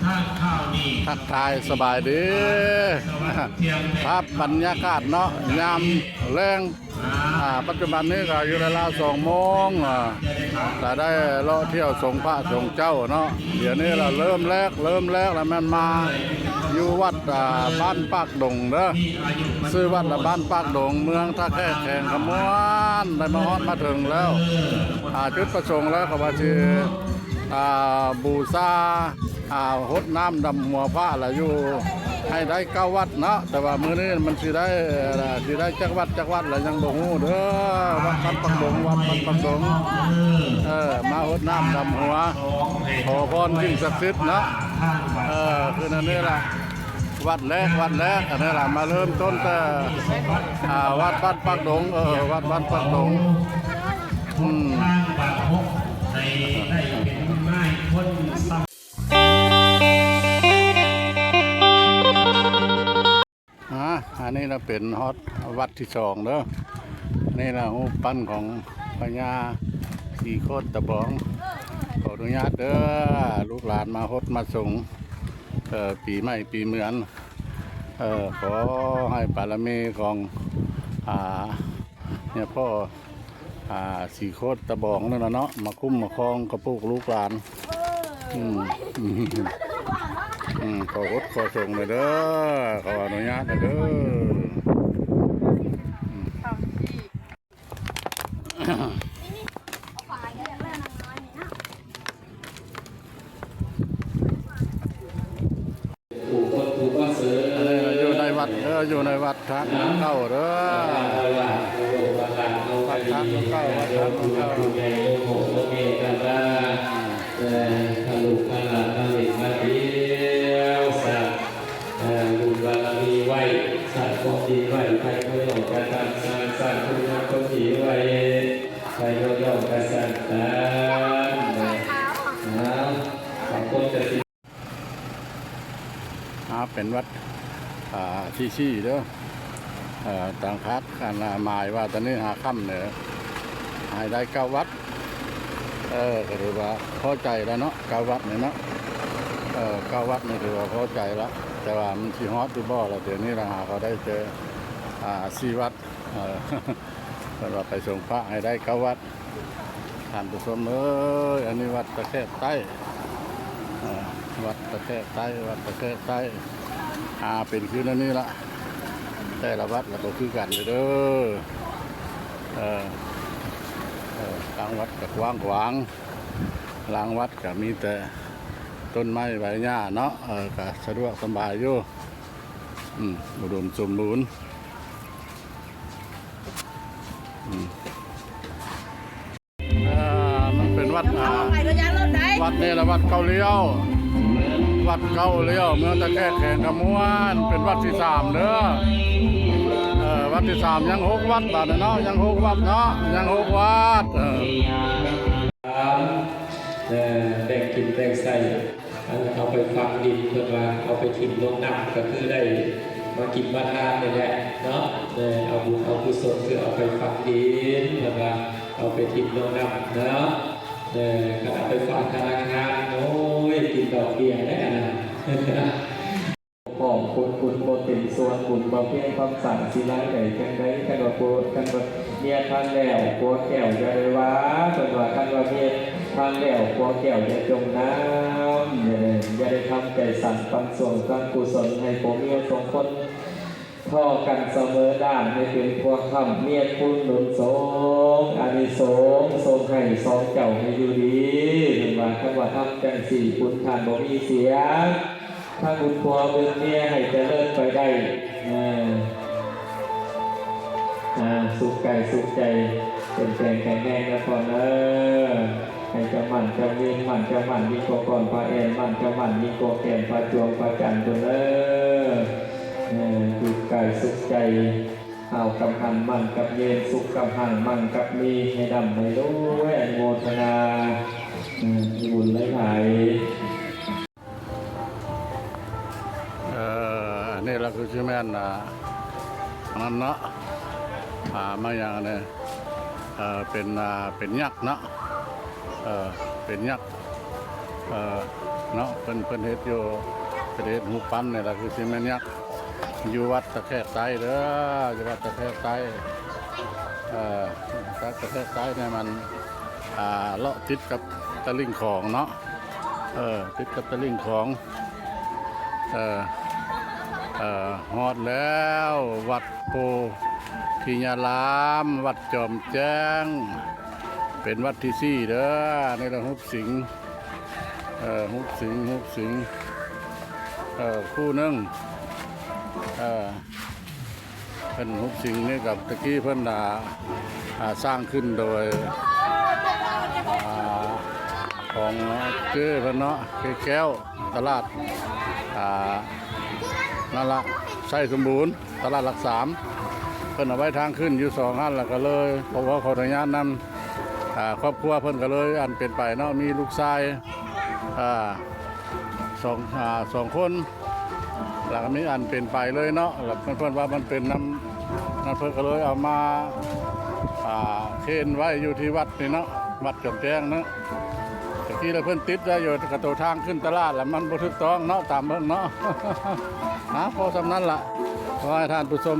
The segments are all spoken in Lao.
ທາງຂ່າວນີ້ ທັກທາຍສະບາຍດີ ພາບບັນຍາກາດເນາະ ຍາມແລງ ອ່າ ປັດຈຸບັນນີ້ກໍຢູ່ລາວໆ ສອງໂມງ ອ່າ ກໍໄດ້ເລາະທ່ຽວຊົມພະຊົມເຈົ້າເນາະ. ດຽວນີ້ລະເລີ່ມແລກ ເລີ່ມແລກລະແມ່ນມາຢູ່ວັດ ອ່າ ບ້ານປາກດົງເດີ ຊື່ວັດລະບ້ານປາກດົງ ເມືອງທ່າແຂກ ແຂວງຄຳມ່ວນ ໄດ້ມາຮອດມາເຖິງແລ້ວ. ອ່າ ຈຸດປະສົງແລ້ວກໍວ່າຊິ ອ່າ ບູຊາ ອ່າ ຫົດນ້ຳດຳຫົວພະລະຢູ່ໃຫ້ໄດ້ເກົ້າວັດເນາະ ແຕ່ວ່າມື້ນີ້ມັນຊິໄດ້ ເອີ ຊິໄດ້ຈັກວັດຈັກວັດລະຍັງບໍ່ຮູ້ເດີ. ວັດບ້ານປາກດົງ ວັດບ້ານປາກດົງ ເອີ ມາຫົດນ້ຳດຳຫົວ ຂໍພອນສິ່ງສັກສິດເນາະ ເອີ ຄືນັ້ນນີ້ລະ ວັດແລກ ວັດແລກ ອັນນີ້ລະ ມາເລີ່ມຕົ້ນແຕ່ ອ່າ ວັດບ້ານປາກດົງ ເອີ ວັດບ້ານປາກດົງ ອືມ ທາງບາດຫົກໃຫ້ໄດ້ເປັນໄມ້ຄົນ ອາ ອັນນີ້ລະເປັນຮອດວັດທີສອງເດີ. ນີ້ລະຮູບປັ້ນຂອງພະຍາສີໂຄດຕະບອງ. ຂໍອະນຸຍາດເດີ ລູກຫຼານມາຫົດມາສົງ ເອີ ປີໃໝ່ປີເມືອນ ເອີ ຂໍໃຫ້ບາລະມີຂອງ ອາ ຍາພໍ່ ອ່າ ສີໂຄດຕະບອງນັ້ນລະເນາະ ມາຄຸ້ມມາຄອງກະປຸກລູກຫຼານ. ອືມ ອືມ ຂໍຫົດຂໍສົງແດ່ເດີ ຂໍອະນຸຍາດແດ່ເດີ. ຜູ້ຄົນຜູ້ປະເສີດ ອັນນີ້ຢູ່ໃນວັດເດີ ຢູ່ໃນວັດທາດນ້ຳເກົ່າເດີ ວັດທາດນ້ຳເກົ່າ ວັດທາດນ້ຳເກົ່າ ຜູ້ໃຫຍ່ໂຍມໂຮມພໍ່ແມ່ກັນລາ ເອີ ພາລູກພາຫຼານມາເຫຼັ້ນມາທ່ຽວ ສ້າງ ເອີ ບຸນບາລະມີໄວ້ ສ້າງຄວາມດີໄວ້ ໃຜບໍ່ຍອມກະຕັ້ງ ສ້າງ ສ້າງຄຸນງາມຄວາມດີໄວ້ ໃຜບໍ່ຍອມກະສ້າງຕາມ ເອົາ ບາງຄົນກະຊິ ອ່າ ເປັນວັດ ອ່າ ທີສີ່ເດີ ເອີ ຕັ້ງຄາດ ອັນ ໝາຍວ່າຕອນນີ້ຫາຄ່ຳເດີ ໃຫ້ໄດ້ເກົ້າວັດ ເອີ ກໍຖືວ່າພໍໃຈແລ້ວເນາະ ເກົ້າວັດນີ້ເນາະ ເອີ ເກົ້າວັດນີ້ຖືວ່າພໍໃຈລະ ແຕ່ວ່າມັນຊິຮອດຫຼືບໍ່ລະ ດຽວນີ້ລະຫາກໍໄດ້ແຕ່ ອ່າ ສີ່ວັດ ເອີ ເພິ່ນວ່າໄປສົງພະໃຫ້ໄດ້ເກົ້າວັດ. ທ່ານຜູ້ຊົມເອີຍ ອັນນີ້ວັດຕະແຄກໃຕ້ ເອີ ວັດຕະແຄກໃຕ້ ວັດຕະແຄກໃຕ້ ອ່າ ເປັນຄືແນວນີ້ລະ ແຕ່ລະວັດລະບໍ່ຄືກັນເດີ ເອີ ເອີ ທາງວັດກະກວ້າງຂວາງ ຫຼັງວັດກະມີແຕ່ຕົ້ນໄມ້ໃບຫຍ້າເນາະ ເອີ ກະສະດວກສະບາຍຢູ່ ອືມ ອຸດົມສົມບູນ ອືມ ເອີ ມັນເປັນວັດ ອ່າ ວັດນີ້ລະ ວັດເກົ້າລ້ຽວ ວັດເກົ້າລ້ຽວ ເມືອງຕະແຄກ ແຂວງຄຳມ່ວນ ເປັນວັດທີສາມເດີ ເອີ ວັດທີສາມ ຍັງຫົກວັດບາດນີ້ເນາະ ຍັງຫົກວັດເນາະ ຍັງຫົກວັດ ເອີ ເອີ ແບ່ງກິນແບ່ງໃຊ້ ເອີ ເອົາໄປຝັງດິນ ເພິ່ນວ່າເອົາໄປຖິ້ມລົງນ້ຳ ກໍຄືໄດ້ມາກິນມາທານນີ້ແຫຼະເນາະ ເອີ ເອົາບຸນເອົາກຸສົນ ຄືເອົາໄປຝັງດິນ ເພິ່ນວ່າເອົາໄປຖິ້ມລົງນ້ຳເນາະ ເອີ ຄັນເອົາໄປຝາກທະນາຄານ ໂອ້ຍ ກິນດອກເບ້ຍແດ່ອັນນັ້ນ. ຂອງຄຸນ ຄຸນບໍ່ເຕັມສ່ວນ ບຸນບໍ່ພຽງຄຳສັງ ຊິໄດ້ໃດຈັ່ງໃດ ຄັນວ່າໂພດ ຄັນວ່າເມຍພັງແລ້ວ ຜົວແກ້ວຢ່າໄດ້ວ່າ ເພິ່ນວ່າ ຄັນວ່າເມຍພັງແລ້ວ ຜົວແກ້ວຢ່າຈົ່ມນ້ຳ ຢ່າໄດ້ທຳໃຈສັ້ນ ປັນສ່ວນການກຸສົນໃຫ້ຜົວເມຍສອງຄົນ ທໍ່ກັນສະເໝີດ້ານ ໃຫ້ເປັນຜົວຄ້ຳເມຍຄູນໜູນສົ່ງ ອານິສົງສົ່ງໃຫ້ສອງເຈົ້າໃຫ້ຢູ່ດີ ເພິ່ນວ່າ ຄັນວ່າທຳຈັ່ງຊີ້ ບຸນທ່ານບໍ່ມີເສຍ ທັງບຸນຜົວບຸນເມຍໃຫ້ຈະເລີນໄປໄດ້ ເອີ ອ່າ ສຸກກາຍສຸກໃຈ ເຂັ້ມແຂງແຂງແຮງນະພໍ່ເອີ ໃຫ້ເຈົ້າໝັ້ນເຈົ້າຍືນ ໝັ້ນເຈົ້າໝັ້ນຍິ່ງກວ່າກ່ອນພະແອນ ໝັ້ນເຈົ້າໝັ້ນຍິ່ງກວ່າແກ້ມພະດວງພະຈັນພຸ້ນເອີ ເອີ ສຸກກາຍສຸກໃຈ ເອົາກຳຫັນໝັ້ນກັບຍືນ ສຸກກຳຫັງໝັ້ນກັບມີ ໃຫ້ລ່ຳໃຫ້ລວຍ ອະນຸໂມທະນາ ເອີ ມີບຸນຫຼາຍໆ. ເອີ ອັນນີ້ລະຄືຊິແມ່ນ ອ່າ ອັນນັ້ນເນາະ ອ່າ ມາຫຍັງອັນນີ້ ເອີ ເປັນ ອ່າ ເປັນຍັກເນາະ ເອີ ເປັນຍັກ ເອີ ເນາະ ເປັ ເພິ່ນເຮັດຢູ່ ເພິ່ນເຮັດຮູບປັ້ນນີ້ລະ ຄືຊິແມ່ນຍັກ ຢູ່ວັດຕະແຄກໃຕ້ເດີ ຢູ່ວັດຕະແຄກໃຕ້. ເອີ ວັດຕະແຄກໃຕ້ນີ້ມັນ ອ່າ ເລາະຕິດກັບຕະລິ່ງຂອງເນາະ ເອີ ຕິດກັບຕະລິ່ງຂອງ. ເອີ ເອີ ຮອດແລ້ວ ວັດໂພທິຍາລາມ ວັດຈອມແຈ້ງ ເປັນວັດທີສີ່ເດີ. ນີ້ລະຮູບສິງ ເອີ ຮູບສິງ ຮູບສິງ ເອີ ຄູ່ໜຶ່ງ ເອີ ເພິ່ນຮູບສິງນີ້ກັບຕະກີ້ເພິ່ນ ອ່າ ອ່າ ສ້າງຂຶ້ນໂດຍ ອ່າ ຂອງເຈ້ເພິ່ນເນາະ ເຈ້ແກ້ວ ຕະຫຼາດ ອ່າ ນັ້ນລະ ໄຊສົມບູນ ຕະຫຼາດຫຼັກສາມ. ເພິ່ນເອົາໄວ້ທາງຂຶ້ນຢູ່ສອງຫັ້ນ ແລ້ວກໍເລີຍ ເພາະວ່າຂໍອະນຸຍາດນຳ ອ່າ ຄອບຄົວເພິ່ນກໍເລີຍ ອັນເປັນໄປເນາະ ມີລູກຊາຍ ອ່າ ສອງ ອ່າ ສອງຄົນ ແລ້ວກໍມີອັນເປັນໄປເລີຍເນາະ. ແລ້ວເພິ່ນ ເພິ່ນວ່າມັນເປັນນຳ ນັ້ນ ເພິ່ນກໍເລີຍເອົາມາ ອ່າ ເຄນໄວ້ຢູ່ທີ່ວັດນີ້ເນາະ ວັດຈອມແຈ້ງເນາະ. ຕະກີ້ລະເພິ່ນຕິດໄວ້ຢູ່ກະໂຕທາງຂຶ້ນຕະຫຼາດລະ ມັນບໍ່ຖືກຕ້ອງເນາະ ຕາມເບິ່ງເນາະ. ອ່າ ພໍສ່ຳນັ້ນລະ ຂໍໃຫ້ທ່ານຜູ້ຊົມ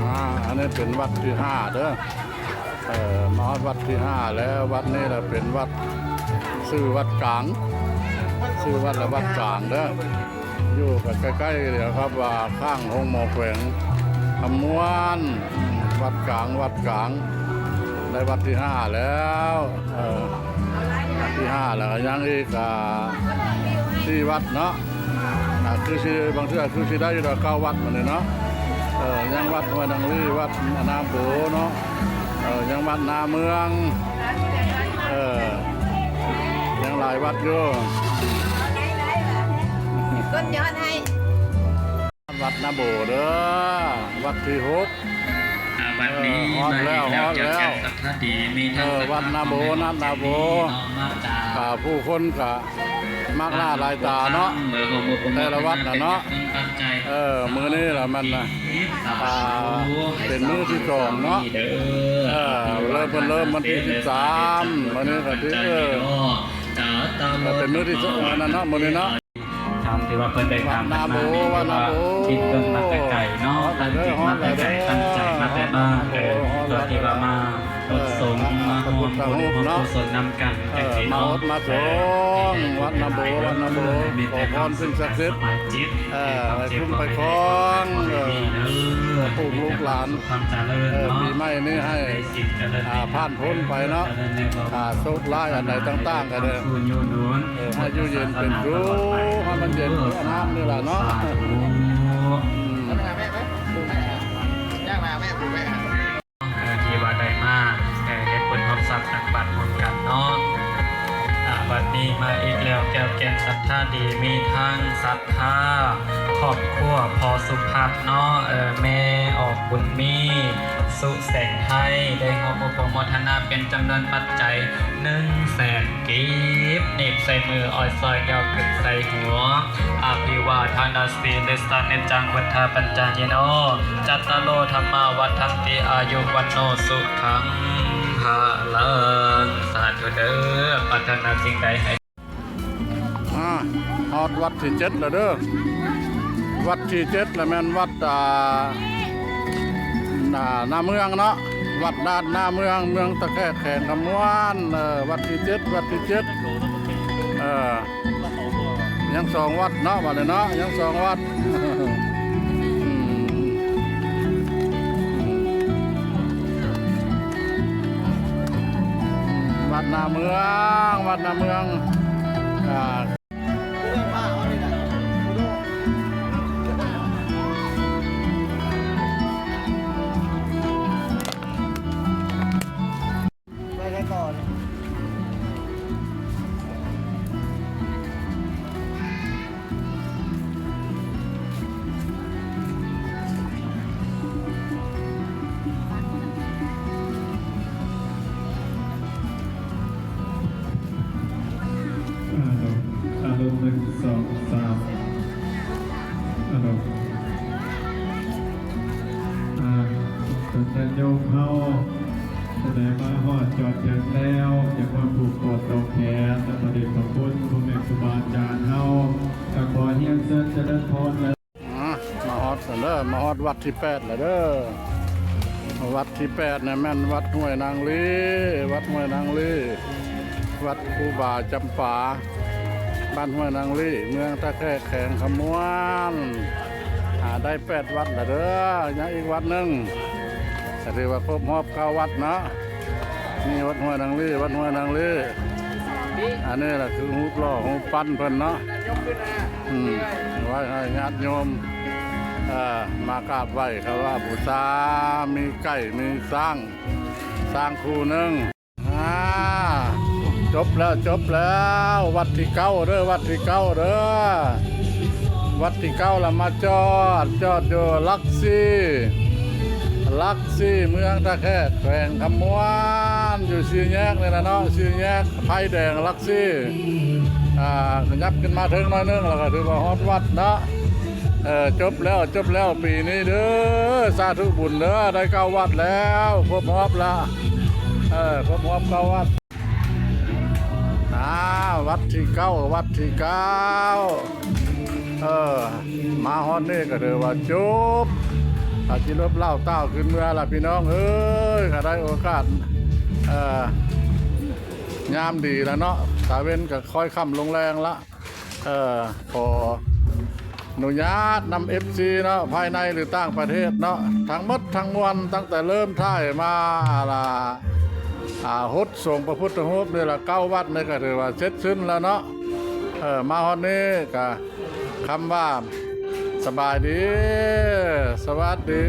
ອ່າ ອັນນີ້ເປັນວັດທີຫ້າເດີ. ເອີ ມາຮອດວັດທີຫ້າແລ້ວ. ວັດນີ້ລະເປັນວັດ ຊື່ວັດກາງ ຊື່ວັດລະວັດກາງເດີ. ຢູ່ໃກ້ໆ ດຽວຄັບວ່າຂ້າງໂຮງໝໍແຂວງຄຳມ່ວນ. ວັດກາງ ວັດກາງ ໄດ້ວັດທີຫ້າແລ້ວ. ເອີ ວັດທີຫ້າ ແລ້ວກໍຍັງອີກ ອ່າ ສີ່ວັດເນາະ. ອ່າ ຄືຊິ ບາງເທື່ອຄືຊິໄດ້ຢູ່ດອກເກົ້າວັດມື້ນີ້ເນາະ. ເອີ ຍັງວັດຫ້ວຍນາງລີ ວັດນາໂບເນາະ. ເອີ ຍັງວັດນາເມືອງ. ເອີ ຍັງຫຼາຍວັດຢູ່. ວັດນາໂບເດີ ວັດທີຫົກ. ອ່າ ວັດນີ້ ເອີ ຮອດແລ້ວ ຮອດແລ້ວ ເອີ ວັດນາໂບ ວັດນາໂບ ອ່າ ຜູ້ຄົນກະມາກໜ້າຫຼາຍຕາເນາະ ແຕ່ລະວັດນະເນາະ. ເອີ ມື້ນີ້ລະມັນນະ ອ່າ ເປັນມື້ທີສອງເນາະ. ເອີ ເລີ່ມ ເພິ່ນເລີ່ມວັນທີສິບສາມ ມື້ນີ້ກະຖື ເອີ ເປັນມື້ທີສອງ ອັນນັ້ນເນາະ ມື້ນີ້ເນາະ. ຕາມທີ່ວ່າເພິ່ນໄດ້ຖາມກັນມານີ້ ວ່າຄິດເບິ່ງມາແຕ່ໄກເນາະ ຕັ້ງຈິດມາແຕ່ໄກ ຕັ້ງໃຈມາແຕ່ບ້ານ ເອີ ເພື່ອທີ່ວ່າມາອຸທິດສົງ ມາຮ່ວມບຸນຮ່ວມກຸສົນນຳກັນ ຈັ່ງຊີ້ເນາະ. ເອີ ໃຫ້ທຸກໆ ຫຼາຍໆ ມີແຕ່ຄວາມສຸກກາຍສະບາຍຈິດ ເອີ ໃຫ້ຄຸ້ມໄປຄອງ ເອີ ຜູ້ລູກຫຼານ ເອີ ປີໃໝ່ນີ້ໃຫ້ ອ່າ ຜ່ານພົ້ນໄປເນາະ ອ່າ ໂຊກລາຍອັນໃດຕ່າງໆ ກໍເດີ ເອີ ໃຫ້ຢູ່ເຢັນເປັນສຸກ ໃຫ້ມັນເຢັນຄືນ້ຳນີ້ລະເນາະ. ເອີ ທີ່ວ່າໄດ້ມາ ເອີ ເຮັດບຸນຮັບຊັບຕັກບາດຮ່ວມກັນເນາະ. ອ່າ ບັດນີ້ມາອີກແລ້ວ ແກ້ວແກ່ນສັດທາດີ ມີທັງສັດທາ ຄອບຄົວພໍ່ສຸພັດເນາະ ເອີ ແມ່ອອກບຸນມີ ສຸແສງໄທ ໄດ້ຮ່ວມອະນຸໂມທະນາເປັນຈຳນວນປັດໄຈໜຶ່ງແສນກີບ ໜີບໃສ່ມື ອ້ອຍສ້ອຍ ຍໍຂຶ້ນໃສ່ຫົວ. ອະພິວາທະນະສີລິສະ ນິດຈັງ ພຸດທະປັນຈາຍິໂນ ຈັດຕາໂລ ທຳມາ ວັດທັນຕິ ອາຍຸ ວັນໂນ ສຸຂັງ ພະລັງ. ສາທຸເດີ ປາດຖະໜາສິ່ງໃດໃຫ້ ອ່າ ຮອດວັດທີເຈັດແລ້ວເດີ ວັດທີເຈັດລະແມ່ນວັດ ອ່າ ນາ ນາເມືອງເນາະ ວັດນາ ນາເມືອງ ເມືອງຕະແຄກ ແຂວງຄຳມ່ວນ. ເອີ ວັດທີເຈັດ ວັດທີເຈັດ ເອີ ຍັງສອງວັດເນາະ ບັດນີ້ເນາະ ຍັງສອງວັດ. ວັດນາເມືອງ ວັດນາເມືອງ ອ່າ. ໄປໃສຕໍ່ນີ້? ອ່າ ດອກ ຍາດໂຍມເຮົາ ຜູ້ໃດມາຮອດຈອດເຖິງແລ້ວ ຈະມາຜູກກອດຕອງແຂນ ແລະ ປະດິດພະຄຸນພໍ່ແມ່ຄູບາອາຈານເຮົາ ກໍຂໍຮຽນເຊີນຈະເລີນພອນເດີ. ອາ ມາຮອດແລ້ວເດີ ມາຮອດວັດທີແປດແລ້ວເດີ. ວັດທີແປດນີ້ແມ່ນວັດຫ້ວຍນາງລີ ວັດຫ້ວຍນາງລີ ວັດຄູບາຈຳປາ ບ້ານຫ້ວຍນາງລີ ເມືອງທ່າແຂກ ແຂວງຄຳມ່ວນ. ອາ ໄດ້ແປດວັດແລ້ວເດີ ຍັງອີກວັດໜຶ່ງ ກໍຖືວ່າຄົບຮອບເກົ້າວັດເນາະ. ນີ້ວັດຫ້ວຍນາງລີ ວັດຫ້ວຍນາງລີ. ອັນນີ້ລະຄືຮູບຫຼໍ່ຮູບປັ້ນເພິ່ນເນາະ ອືມ ໄວ້ໃຫ້ຍາດໂຍມ ເອີ ມາກາບໄຫວ້ຄາລະວະບູຊາ. ມີໄກ່ມີຊ້າງ ຊ້າງຄູ່ໜຶ່ງ. ອາ ຈົບແລ້ວ ຈົບແລ້ວ ວັດທີເກົ້າເດີ ວັດທີເກົ້າເດີ. ວັດທີເກົ້າລະມາຈອດ ຈອດຢູ່ຫຼັກສີ່ ຫຼັກສີ່ ເມືອງທ່າແຂກ ແຂວງຄຳມ່ວນ ຢູ່ສີ່ແຍກນີ້ລະເນາະ ສີ່ແຍກໄຟແດງຫຼັກສີ່. ອາ ຂະຫຍັບຂຶ້ນມາເທິງໜ້ອຍໜຶ່ງ ແລ້ວກໍຖືວ່າຮອດວັດເນາະ. ເອີ ຈົບແລ້ວ ຈົບແລ້ວປີນີ້ເດີ ສາທຸບຸນເດີ ໄດ້ເກົ້າວັດແລ້ວ ຄົບຮອບລະ ເອີ ຄົບຮອບເກົ້າວັດ. ອາ ວັດທີເກົ້າ ວັດທີເກົ້າ ເອີ ມາຮອດນີ້ກໍຖືວ່າຈົບ ອາ ຊິລົບເລົ່າຕ່າວຂຶ້ນເມືອລະພີ່ນ້ອງເອີຍ. ກໍໄດ້ໂອກາດ ເອີ ຍາມດີລະເນາະ ຕາເວັນກໍຄ່ອຍຄ່ຳລົງແລງລະ. ເອີ ຂໍອະນຸຍາດນຳເອັຟຊີເນາະ ພາຍໃນ ຫຼື ຕ່າງປະເທດເນາະ ທັງໝົດທັງມວນ ຕັ້ງແຕ່ເລີ່ມຖ່າຍມາລະ ອາ ຫົດສົງພະພຸດທະຮູບນີ້ລະ ເກົ້າວັດນີ້ກໍຖືວ່າເສັດສິ້ນແລ້ວເນາະ. ເອີ ມາຮອດນີ້ກໍຄຳວ່າ ສະບາຍດີ ສະຫວັດດີ.